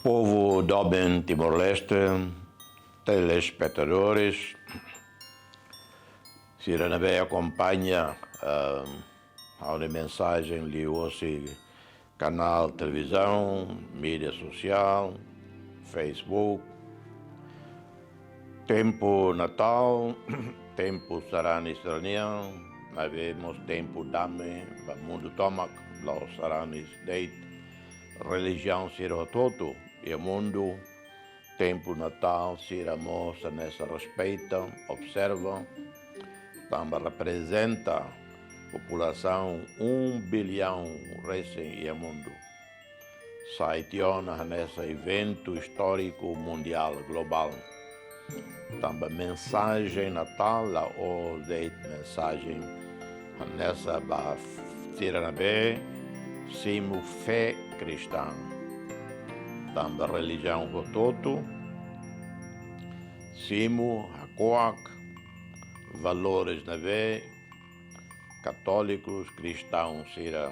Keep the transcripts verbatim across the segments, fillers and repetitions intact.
Povu doben Timor-Leste, telespetadores, sira ne'ebé akompaña, ah, ha'u-nia mensajen liuhosi kanál televizaun, média sosiál, Facebook. Tempu Natál, tempu sarani sira-nian, maibé mós tempu dame ba mundu tomak, la'ós sarani de'it, relijiaun sira hotu-hotu iha mundu. Tempu Natál sira mós hanesan respeita, observa, tanba reprezenta populasaun um bilhão resin iha mundu. Sai tiha ona hanesan eventu istóriku mundiál globál. Tanba mensajen Natál la'ós de'it mensajen hanesan ba sira ne'ebé simu fé kristaun. Tanba relijiaun hotu-hotu simu hako'ak valores ne'ebé katólikus, kristaun sira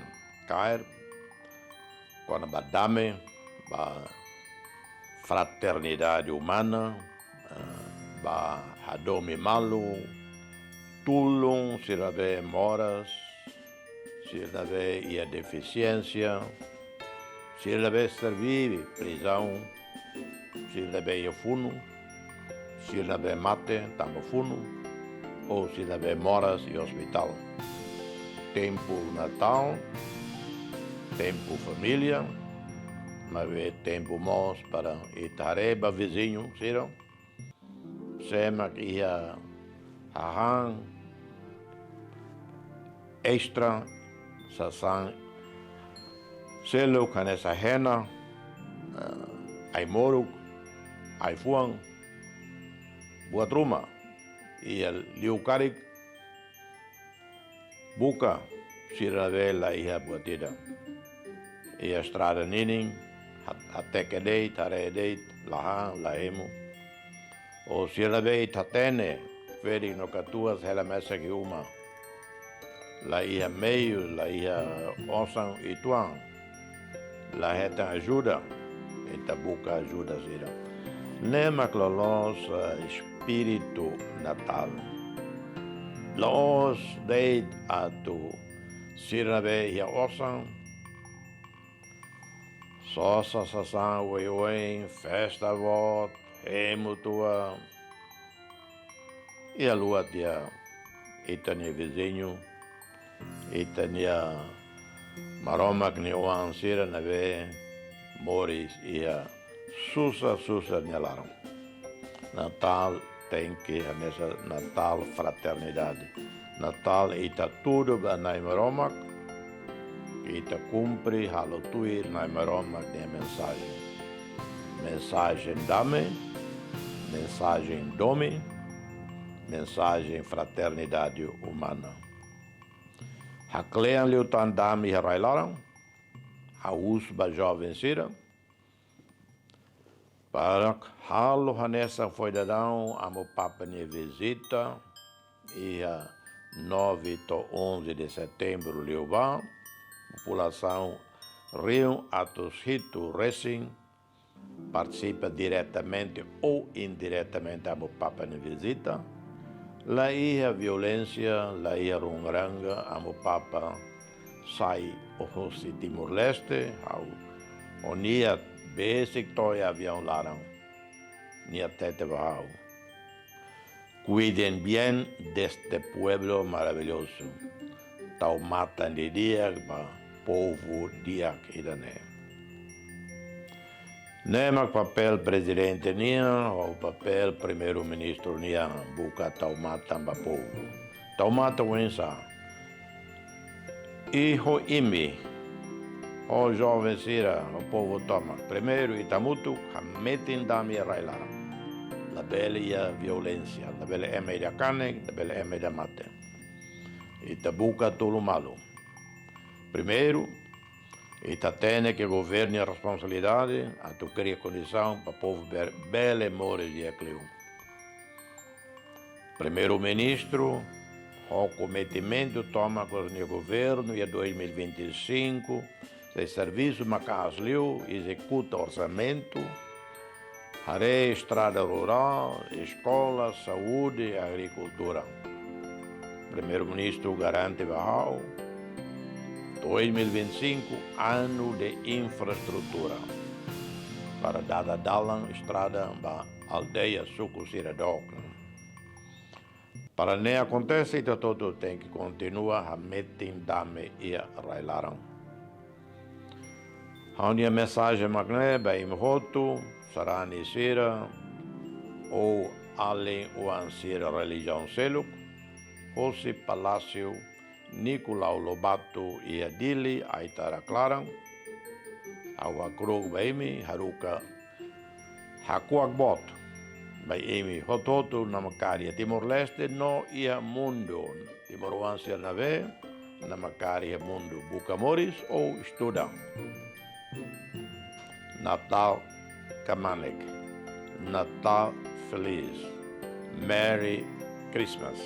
kaer, kona-ba dame, ba fraternidade umana, eh, ba hadomi malu, tulun sira ne'ebé moras, sira ne'ebé iha defisiénsia, sira ne'ebé serve prizaun, sira ne'ebé iha funu, sira ne'ebé mate tanba funu, ou sira ne'ebé moras iha ospitál. Tempu Natál, tempu família, maibé tempu mós para ita haree ba viziñu sira, sé mak iha hahán estra, sasán seluk hanesan hena, eh, ai-moruk, ai-fuan, buat ruma, iha liu karik, buka sira ne'ebé la iha buat ida. Iha estrada ninin, ha-, hateke de'it, haree de'it, la han, la hemu. Ou sira ne'ebé ita hatene, ferik no katuas hela mesak iha uma. La iha meius, la iha osan uitoan. La hetan ajuda, ita buka ajuda sira. Ne'e mak loloos, eh, espíritu Natál. La'ós de'it atu sira ne'ebé iha osan, sosa sasán oioin, festa boot, hemu tua, i haluha tiha ita-nia viziñu, ita-nia Maromak nia oan sira ne'ebé moris iha susar-susar nia laran. Natál tenke hanesan Natál fraternidade. Natál ita hatudu ba Na'i Maromak, ita kumpre halo tuir Na'i Maromak nia mensajen. Mensajen dame, mensajen domin, mensajen fraternidade umana. Haklean liután dame iha rai-laran, ha'u husu ba joven sira, para halo hanesan foin daudaun Amu Papa nia vizita iha nove to'o onze de setembru liubá, populasaun rihun atus hitu resin partisipa diretamente ou indiretamente Amu Papa nia vizita. La iha violénsia, la iha runguranga, Amu Papa sai hosi Timor-Leste, ha'u ho nia besik to'o iha aviaun laran, nia hatete ba ha'u: "Cuiden bien deste pueblo maravilloso." Tau matan didi'ak ba povu di'ak ida-ne'e. Ne'e mak papél prezidente nian, ho papél primeiru-ministru nian, buka tau matan ba povu. Tau matan oinsá? I ho imi, ho joven sira, ho povu tomak. Primeiru, ita hamutuk hametin dame iha rai-laran. Labele iha violénsia, labele ema ida kanek, labele ema ida mate. Ita buka tulun malu. Primeiru, ita tenke governu nia responsabilidade atu kria kondisaun para povu be-, bele moris di'ak liu. Primeiru-ministru, ho kometimentu tomak husi nia governu iha dois mil e vinte e cinco, sei servisu maka'as liu, ezekuta orsamentu, haree estrada rurál, eskola, saúde, agrikultura. Primeiru-Ministru garante ba ha'u, dois mil e vinte e cinco, ano de infraestrutura, para dada dalan estrada ba aldeia, suku sira dook. Para ne'e akontese, ita hotu tenke kontinua hametin dame iha rai-laran. Ha'u-nia mensajen mak ne'e ba imi hotu, sarani sira, ou alin-oan sira relijiaun seluk, hosi Palásiu Nicolau Lobato iha Dili, Aitarak laran. Ha'u hakru'uk ba imi, haruka hakuak boot ba imi hotu-hotu namkari iha Timor-Leste no iha mundu. Timoroan sira ne'ebé namkari iha mundu, buka moris ou estuda. Natal kmanek. Natal feliz. Merry Christmas.